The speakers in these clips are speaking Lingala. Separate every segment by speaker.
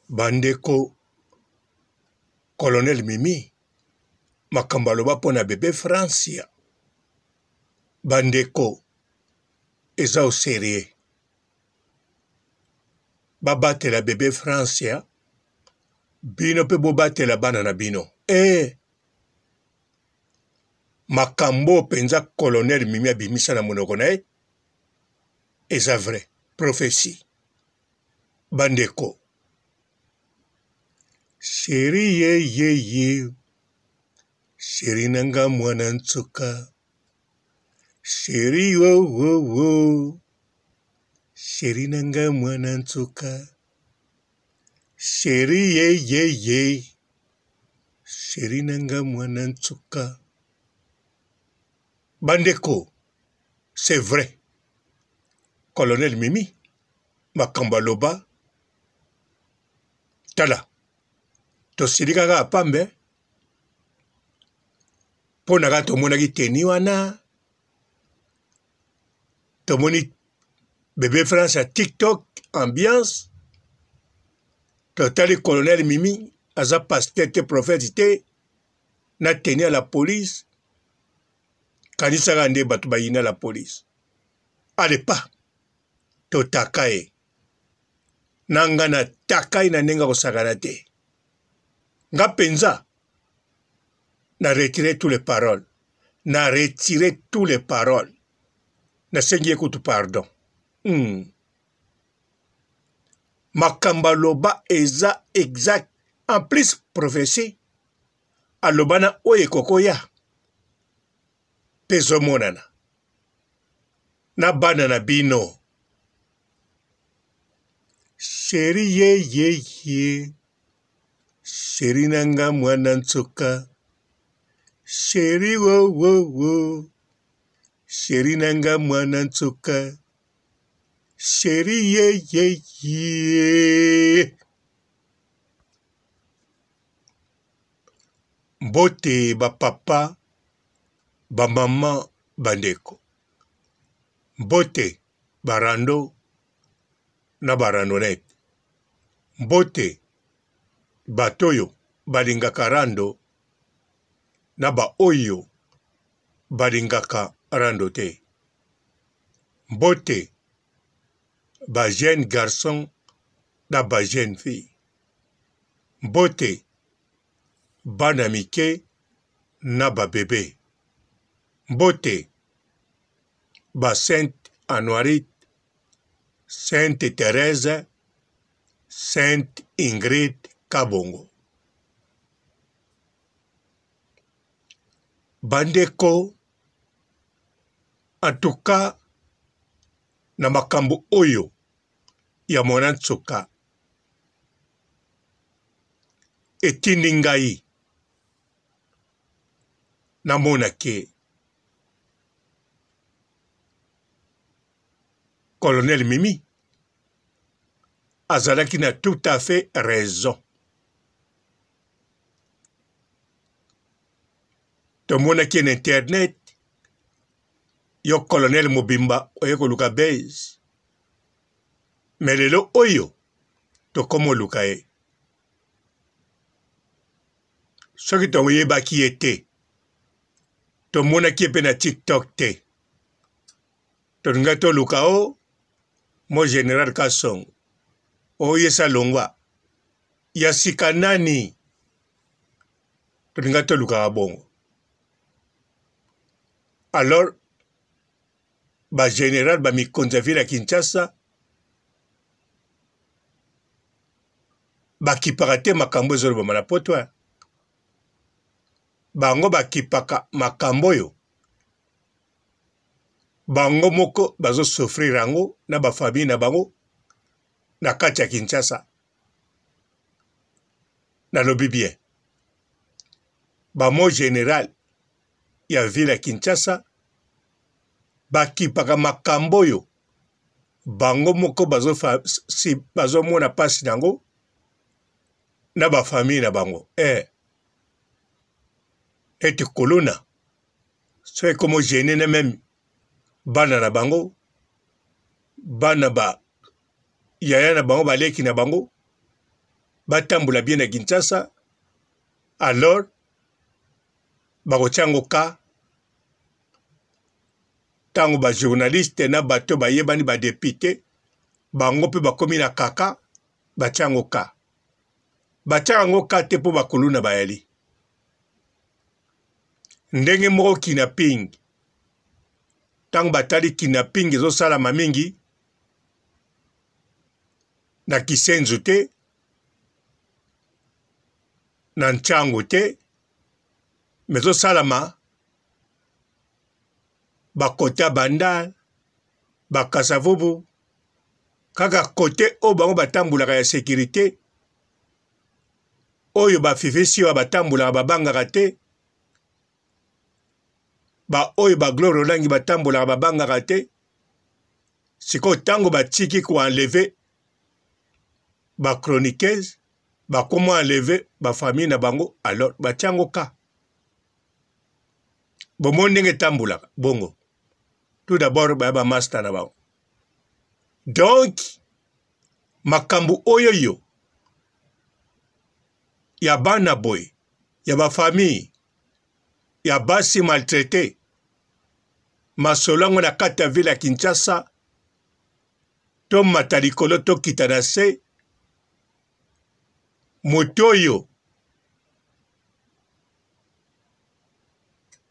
Speaker 1: Ba ndeko colonel Mimi makambo aloba mpo na bebe Francia ba ndeko eza au serieux babatela bebe Francia bino mpe bobatela bana na bino eh makambo oyo mpenza colonel Mimi abimisa na monoko na ye eza vrai prophetie bandeko sheri ye ye ye sheri na nga mwana nsuka sheri wo wo wo sheri na nga mwana nsuka sheri ye ye ye sheri na nga mwana nsuka bandeko c'est vrai colonel mimi makambo aloba tala tosilika kaka pambe mpo na kaka tomonaki teni wana tomoni bebe france ya tiktok ambiance totali colonel mimi aza pasteur te prophète te na teni ya la police kanisaka nde bato bayina la police alepa totaka ye na nga na taka ye na ndenge akosakana te nga mpenza na retire tous les paroles na retire tous les paroles nasengi ye kutu pardon hmm. makambo aloba eza exact en plus prophetie aloba na oyo ekokoya mpe ezomonana na bana na bino. Cheri ye ye ye Cheri na nga mwana nsoka Cheri wo wo wo Cheri na nga mwana nsoka Cheri ye ye ye Mbote ba papa ba mama ba ndeko Mbote ba rando na ba randonnette. Mbote bato oyo balingaka rando na ba oyo balingaka rando te. Mbote ba jeunes garçons na ba jeunes filles. Mbote bana mike na ba bebes. Mbote ba sainte Anuarite, sainte Therèse, sainte Ingrid Kabongo. Bandeko, en tout cas na makambo oyo ya mwana nsuka etindi ngai namona ke Colonel Mimi azalaki na tout à fait raison. Tomonaki na internet yo colonel mobimba oye koluka base me lelo oyo tokoma oluka ye soki toyebaki ye te tomonaki ye mpe na tiktok te tolingaki toluka o oh, mo general kasongo oyesa oh, longwa ya sika nani tolingaki tolukaka bongo alors ba general ba mikonzi ya ville ya Kinshasa bakipaka te makambo ezolobama na poto bango bakipaka makambo oyo bango moko bazo souffrir yango na ba famille na bango na kati ya Kinshasa. Nalobi bien ba mo general ya ville ya Kinshasa bakipaka makambo oyo bango moko bazomona mpasi na yango na ba famille na bango eh. Ete kuluna soki ekomi gene na meme bana na bango bana ba yaya na bango baleki na bango batambola bien na Kinshasa, alors bakotia yango ka ntango ba journaliste na bato bayebani ba depute bango mpe bakomi na kaka batia yango ka. Batiaka yango ka te mpo bakuluna bayali ndenge moko kidnapping. Ntango batali kidnapping ezosalama mingi na Kisenzu te, na Ntshangu te, mais ezosalama ba kote ya Bandal, ba Kasavubu, kaka kote oyo bango batambolaka ya securite, oyo ba Fifi oyo batambolaka babangaka te, ba oyo ba Gloire Olangi batambolaka babangaka te. Sikoyo ntango batiki ko enlever ba chroniqueuse, bakoma enlever ba famille na bango, alors batia yango ka bomoni ndenge etambolaka bongo. Tout d'abord baya ba master na bango. Donc makambo oyo yo ya bana boye ya ba famille ya basi maltraite, masolo yango na kati ya ville ya Kinshasa, tomata likolo tokita na se, moto oyo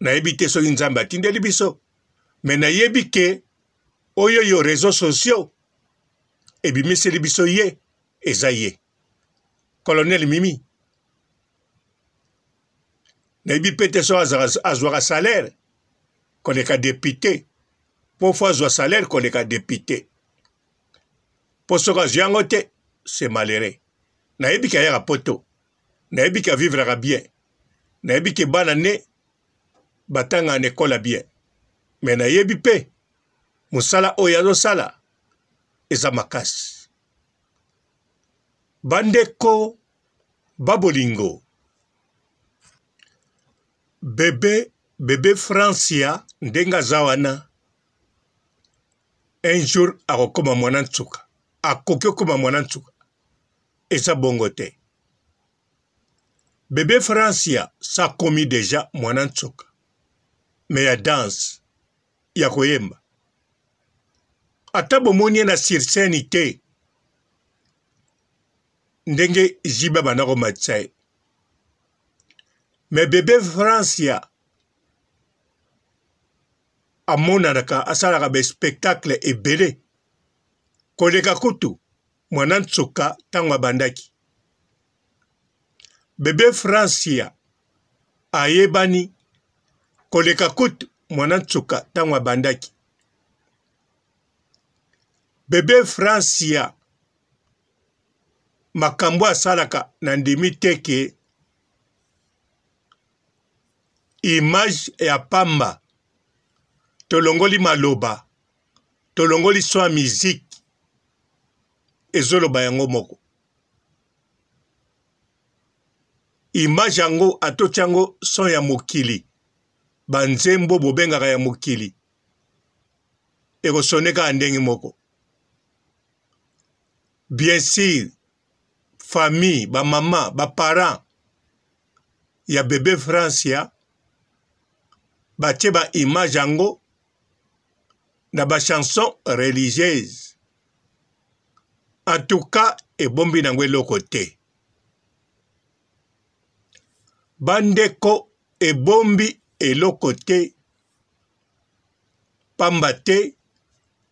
Speaker 1: nayebi te soki Nzambe atindeli biso, me nayebi ke oyo yo réseaux sociaux ebimiseli biso ye, eza ye Colonel Mimi. Nayebi mpe te soki azwaka salaire koleka depute, mpo fo azwa salaire koleka depute, mpo soki azwi yango te c'est malheureux. Nayebi ke ayaka poto, nayebi ke avivraka bien, nayebi ke bana ne batangaka na ekole ya bien, me nayebi mpe mosala oyo azosala eza makasi. Bandeko ba bolingo, bebe bebe Francia ndenge aza wana, un jour akokoma mwana nsuka, akoki okoma mwana nsuka, eza bongo te. Bebe Francia sakomi deja mwana nsuka, me ya danse, ya koyemba, ata bomoni ye na sur scène te ndenge JB abanda komatisa ye. Me bebe Francia amonanaka, asalaka ba spectacle ebele koleka kutu mwana nsuka ntango abandaki. Bebe Francia ayebani koleka kutu mwana nsuka ntango abandaki. Bebe Francia makambo asalaka na ndimi te ke image ya pamba, tolongoli maloba, tolongoli son ya musique, ezoloba yango moko. Image yango atoti yango son ya mokili, ba nzembo bobengaka ya mokili ekosone kaka ndenge moko. Bien sur famille, ba mama, ba parents ya bebe Francia batie ba image yango na ba chanson religieuse. En tout cas ebombi nango eloko te. Bandeko ebombi eloko te pamba te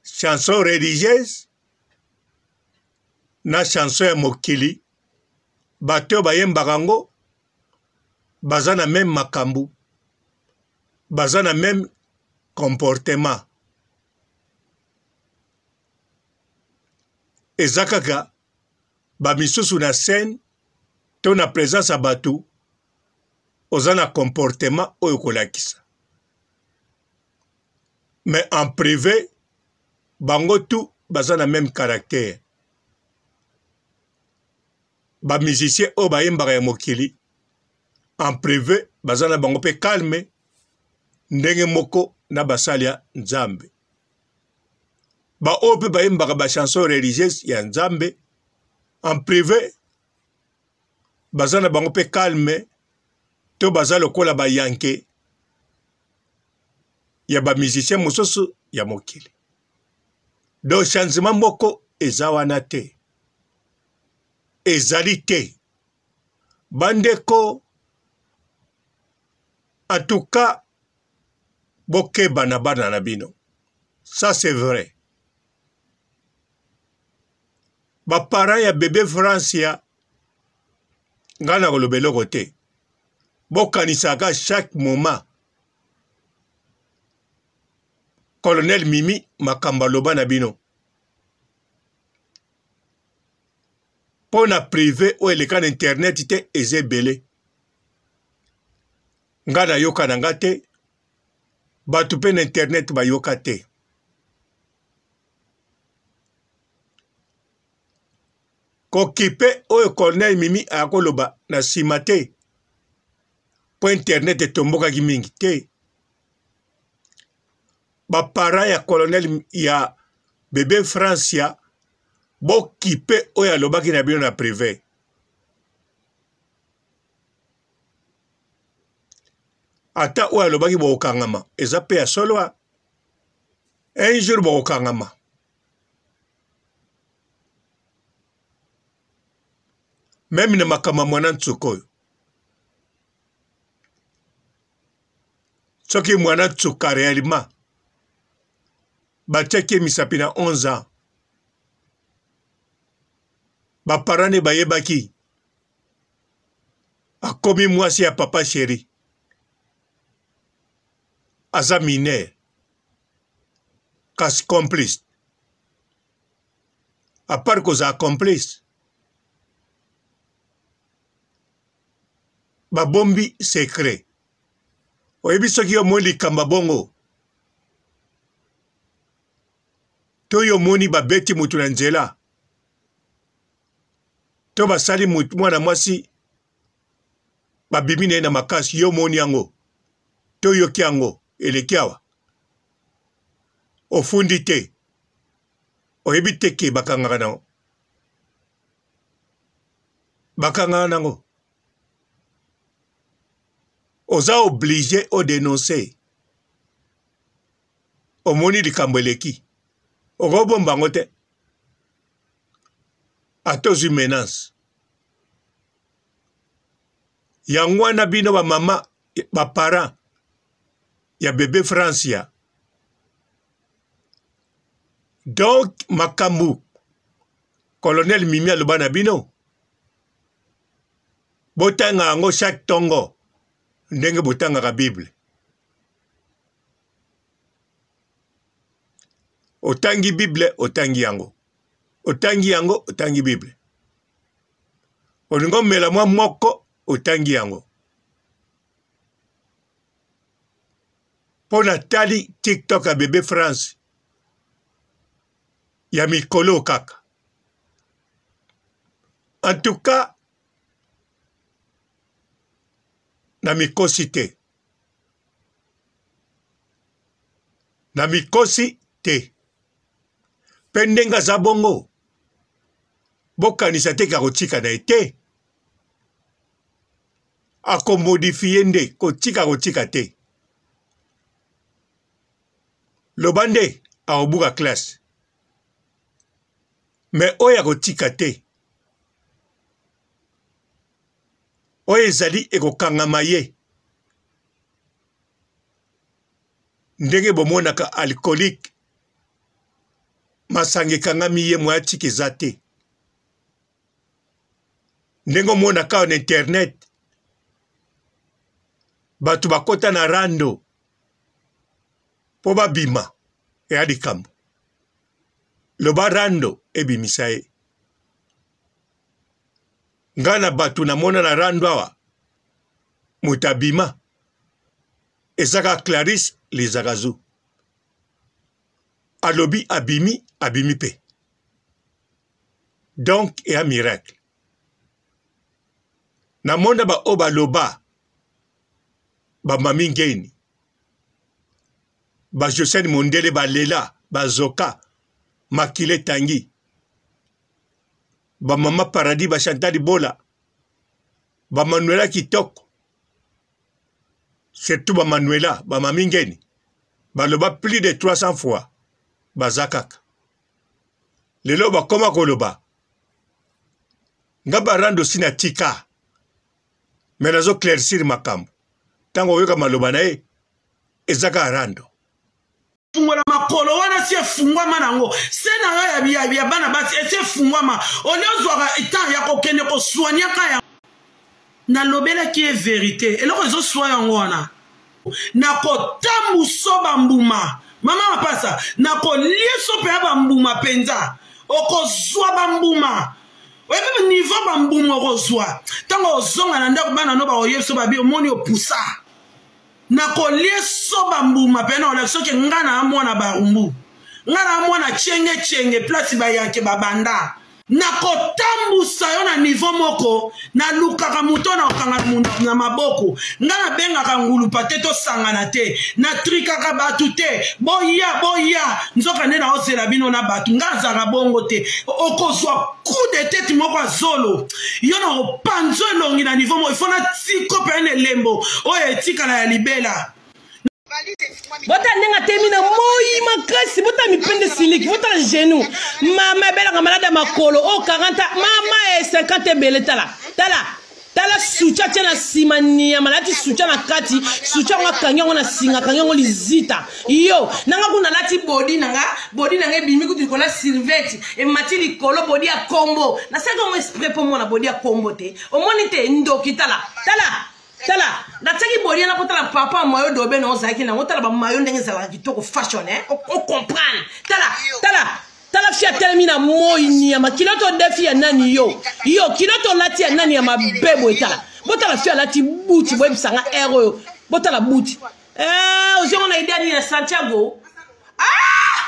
Speaker 1: chanson religieuse na chanson ya mokili bato oyo bayembaka yango baza na meme makambo, baza na meme comportement. Eza kaka ba misusu na scène to na presence ya bato oza na comportement oyo kolakisa, mais en privé bango tout baza na meme caractère. Ba musiciens oyo bayembaka ya mokili en privé baza na bango pe calme ndenge moko na basali ya Nzambe. Ba oyo pe bayembaka ba chansons religieuses ya Nzambe en privé. Baza na bango mpe calme to baza lokola ba yanke ya ba musiciens mosusu ya mokili. Donc changement moko eza wana te. Ezali te. Bandeko, en tout cas, bokeba na bana na bino. Ça c'est vrai. Ba parents ya bebe Francia, ngai nakoloba eloko te. Bokanisaka chaque moment Colonel Mimi makambo aloba na bino. Mpo na prive oyo eleka na internet te eza ebele. Nga nayoka na nga te, bato mpe na internet bayoka te. Kokipe oyo Colonel Mimi akoloba na nsima te, mpo internet etombokaki mingi te. Ba parents ya colonel ya bebe Francia bokipe oyo alobaki na bino na prive. Ata oyo alobaki bokokangama eza pe ya solo. Un jour bokokangama. Meme na makambo ya mwana nsuka oyo. Soki mwana nsuka réellement batiaki ye misapi na 11 ans, ba parents ne bayebaki akomi mwasi ya papa chéri, aza mineur kasi complice. À part kozala complice, babombi secret. Oyebi soki yo omoni likambo ya bongo to yo omoni babeti moto na nzela to basali mwana mwasi babimi na ye na makasi, yo omoni yango to oyoki yango eleki awa, ofundi te, oyebi te ke bakangaka nango, bakangaka nango. Oza oblige o denoncer. Omoni likambo eleki, okobomba yango te, ata ozwi menace. Yango wana bino ba mama, ba parents ya bebe Francia, donc makambo colonel Mimi aloba na bino, botanga yango chaque tongo ndenge botangaka Bible. Otangi Bible, otangi yango, otangi yango, otangi Bible. Olingi omela mwa moko, otangi yango. Mpo natali TikTok ya bebe France ya mikolo kaka. En tout cas, na mikosi te. Na mikosi te. Pe ndenge aza bongo, bokanisa te ke akotika na ye te. Akomodifie nde, kotika akotika te. Loba nde akobuka classe. Mais oyo akotika te. Oyo ezali ekokangama ye. Ndenge bomonaka alcoolique, masanga ekangami ye, moyen atika eza te. Ndenge omonaka na internet, bato bakota na rando po babima, eya likambo. Loba rando ebimisa ye. Nga na bato namona na rando awa, moto abima eza kaka Clarisse Lizakazu. Alobi abimi, abimi pe. Donc eya miracle. Namona ba oyo baloba ba Mami Ngeni, ba Josiane Mondele balela, bazoka, makila etangi. Ba Mama Paradis, ba Chantal Bola. Ba Manuela kitoko. Surtout ba Manuela, ba Mami Ngeni. Baloba plus de 300 fois. Baza kaka. Lelo bakoma koloba. Nga ba rando si na tika. Mais nazo claircir makambo. Tango oyoka maloba na ye, eza kaka rando.
Speaker 2: Fungola makolo wana si efungwama nango se na yo ya, ya, ya bana basi esi efungwama olie ozwaka temps ya kokende kosoignaka ya nalobelaki ye verite eloko ezoswa yango wana nakotambuso bambuma mama mapasa nakolieso mpenza bambuma mpenza okozwa bambuma oyebi niveau bambuma okozwa ntango ozonga na ndako bana no bakoyebiso babi omoni opusa nakolieso bambuma mpe na soki nga na mwana barumbu nga na mwana chenge chenge place bayanke babanda nakotambusa yo na nivo moko nalukaka moto na kokanga na maboko nga nabengaka ngulupa te tosangana te natrikaka bato te boya boya nzoka nde naozela bino na bato nga azalaka bongo te okozwa coup de tete moko ya zolo yo na kopanzo elongi na niveau moko ifo natiko mpenza na elembo oyo etikala ya libela.
Speaker 3: Botala ndenge atemi na moi makasi, botala mipende siliki, botala genou. Mama ebelaka malade ya makolo oyo oh, 40 mama e 50 ebele tala tala tala soutien atie na nsima niyama alati soutien na kati soutien yango akangi yango na singa akangi yango lizita yo nanga kuna alati bodi nanga bodi nanga ebimi kutu likolo ya survete emati likolo bodi ya kombo nasalaki yango esprit mpo mona bodi ya kombo te omoni te ndoki tala tala tala natiaki bodi wana mpo tala papa mayo dobe na ozalaki nango tala bamayo ndenge ezalaka kitoko fashion eh? ocomprendre tala tala tala fi atelemi na moi niama kilote odefi ya nani yo yo kilote olati ya nani ya mabe boye tala botala fi alati buti boyebisa nga aire oyo botala buti eh, ozongo na idea nini ya santiago ah!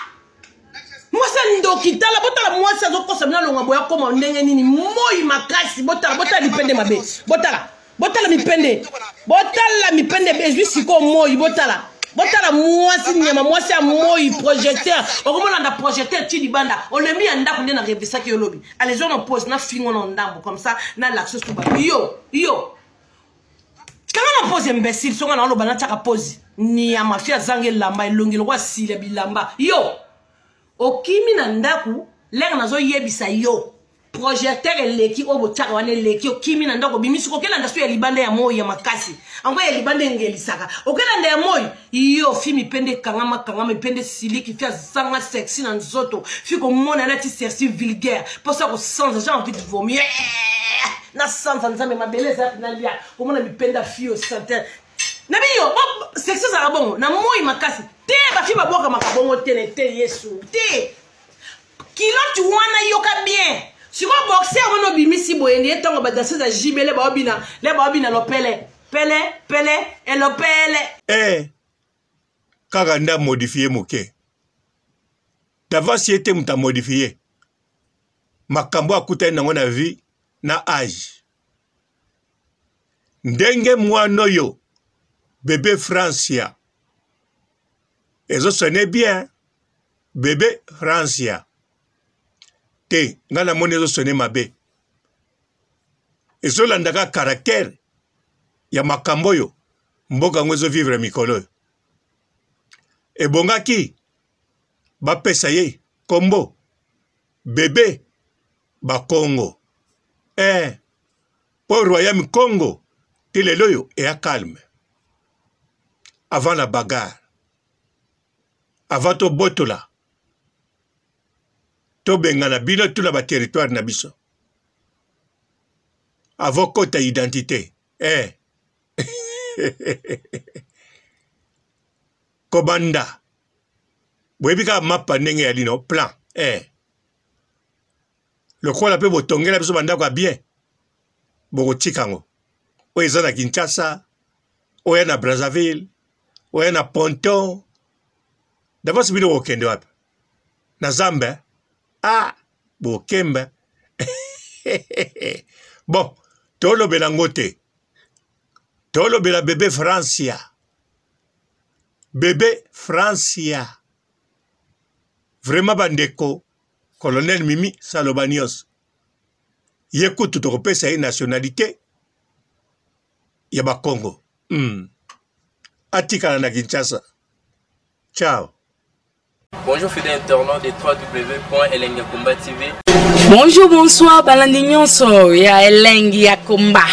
Speaker 3: mwasi ya ndoki tala botala mwasi azokosa bino alonga boye akoma ndenge nini moi makasi botala botala mipende mabe botala botala mipende botala mipende ezwi sikoyo moi botala botala mwasi nyama mwasi ya moi projecteur okomolanda projecteur ti libanda olembi ya ndako nde na revisaki yo lobi alezwa na pose na fingo na ndambo comme ça na lakso suba yo yo kanga na pose imbécile songa na oloba natiaka pose nyama fi azanga elamba elongi lokola sila bilamba yo okimi na ndako lere nazoyebisa yo projecteur eleki oyo botiaka wana eleki okimi na ndako obimisi okelanda so ya libanda ya moi ya makasi yango ya libanda engelisaka okelanda ya moi yo fi mipende ekangama kangama mipende siliki fi azanga sexy na nzoto fi komona alati sexy vulgaire mposa kosanza j'ai envie de vomir na sanza nzambe mabele eza na lia komona mipende ya fi osante na biyo sexy ezalaka bongo na moi makasi te bafi babwakamaka bongo te ne te yesu te kilote wana yoka bien sikoyo boxer wana obimisi boye ndiye ntango badanseuse ya jibele baobina le baobina lopele pele pele elopele
Speaker 1: eh, kaka nde amodifie moke davance ye te moto amodifie makambo akutani nango na vie na age ndenge mwana oyo bebe francia ezosone bien bebe francia te ngai namoni ezosone mabe ezolanda kaka caractère ya makambo oyo mboka yango ezovivre mikolo oyo ebongaki bapesa ye kombo bebe bakongo eh, mpo royaume congo ti lelo oyo eya calme avant la bagarre avant tobotola tobengana bino tuna ba territoire na biso avant kota identité eh. kobanda boyebi kaka mapa ndenge ya lino plan eh. lokola mpe botongela biso bandako ya bien bokotika yango oyo eza na kinshasa oyo na brazzaville oya na ponton davasi bino kokende wapi na zamba ah bokemba bon tolobela yango te tolobela bebe francia bebe francia vraiment bandeko colonel mimi saloba nyonso ye kutu tokopesa ye nationalité. ya bakongo mm. Atikala na Kinshasa. Ciao.
Speaker 4: Bonjour fidèles internautes de www.elengiyakomba TV.
Speaker 5: Bonjour, bonsoir, balandi nyonso ya Elengi ya Komba.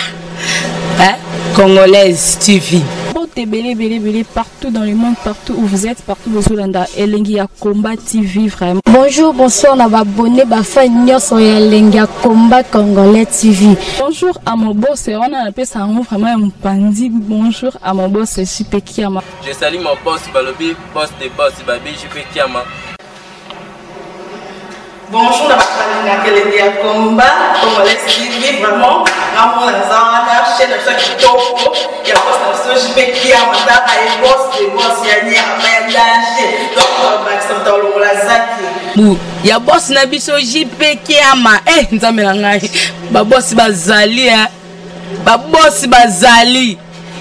Speaker 5: Hein? Congolaise TV.
Speaker 6: Mbote ebele ebele ebele partout dans le monde, partout où vous êtes, partout bozolanda Elengi ya Combat TV vraiment.
Speaker 7: Bonjour, bonsoir na ba abonné ba fan nyonso ya Elengi ya Combat Congolais TV.
Speaker 6: Bonjour à mon boss, wana napesa yango vraiment ya mopanzi. Bonjour à mon boss JP Kiama.
Speaker 4: Je salue mon boss Balobi, boss de boss Babi JP Kiama.
Speaker 8: Bonjour na bato balingaka elengi ya combat congolais TV vraiment ngamona naza wana chaîne na biso ya kitoko ya boss na biso JP Kiama tala ye boss de boss ya nyama ya danger donc bakisa moto alongola zaki
Speaker 5: bu ya boss na biso JP Kiama eh nzambe na ngai ba boss bazali eh ba boss bazali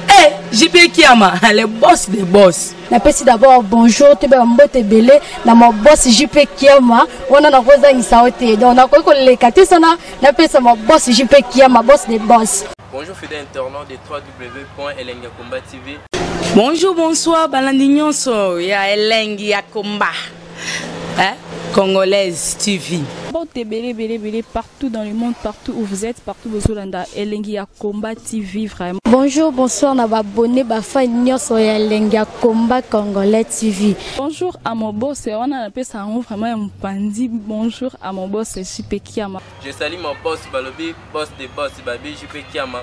Speaker 5: eh JP Kiama le boss de boss.
Speaker 7: Napesi d'abord bonjour toyeba mbote ebele na ma boss JP Kiama wana nakozangisa yo te donc nakoki koleka te sana napesa ma boss JP Kiama boss de boss.
Speaker 4: Bonjour fidèles internautes de www.elengiyakomba TV.
Speaker 5: Bonjour, bonsoir, balandi nyonso ya Elengi ya Komba. Hein? Congolaise TV.
Speaker 6: Mbote ebele ebele ebele partout dans le monde, partout où vous êtes, partout bozolanda Elengi ya Combat TV vraiment.
Speaker 7: Bonjour, bonsoir na ba abonné ba fan nyonso ya Elengi ya Combat Congolais TV.
Speaker 6: Bonjour à mon boss, wana napesa yango vraiment ya mopanzi. Bonjour à mon boss JP Kiama.
Speaker 4: Je salue mon boss Balobi, boss de boss Babi JP Kiama.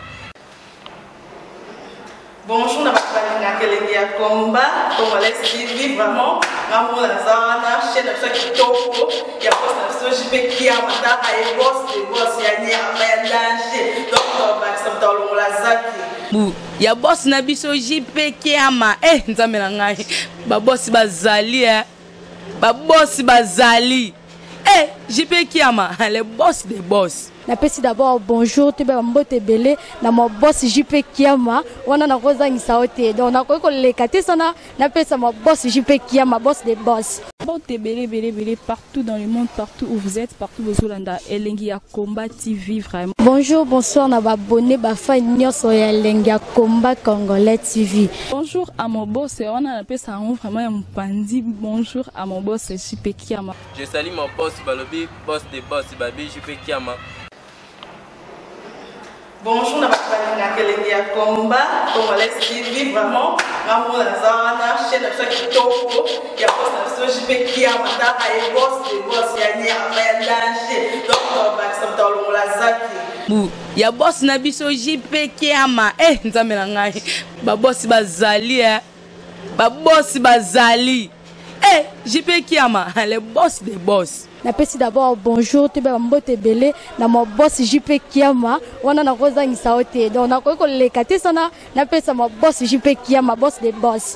Speaker 8: Bonjour na bato balingaka elengi ya combat congolais TV vraiment ngamona naza wana chaîne na biso ya kitoko ya boss na biso JP Kiama tala ye boss de boss ya nyama ya danger donc bakisa moto alongola zaki
Speaker 5: bu ya boss na biso JP Kiama eh nzambe na ngai ba boss bazali eh ba boss bazali eh JP Kiama le boss de boss.
Speaker 7: Napesi d'abord bonjour toyeba mbote ebele na ma boss JP Kiama wana nakozangisa yo te donc nakoki koleka te sana napesa ma boss JP Kiama boss de boss.
Speaker 6: Mbote ebele ebele ebele partout dans le monde, partout où vous êtes, partout bozolanda Elengi ya Combat TV vraiment.
Speaker 7: Bonjour, bonsoir na ba abonné ba fan nyonso ya Elengi ya Combat Congolais TV.
Speaker 6: Bonjour à mon boss, wana napesa yango vraiment ya mopanzi. Bonjour à mon boss JP Kiama.
Speaker 4: Je salue mon boss Balobi, boss de boss Babi JP Kiama.
Speaker 8: Bonjour na bato balingaka elengi ya combat congolais TV vraiment ngamona naza wana chaîne na biso ya kitoko ya boss na biso JP Kiama tala ye boss de boss ya nyama ya danger donc bakisa moto alongola zaki
Speaker 5: bu ya boss na biso JP Kiama eh nzambe na ngai ba boss bazali eh ba boss bazali eh JP Kiama le boss de boss.
Speaker 7: Napesi d'abord bonjour toyeba mbote ebele na ma boss JP Kiama wana nakozangisa yo te donc nakoki koleka te sana napesa ma boss JP Kiama boss de boss.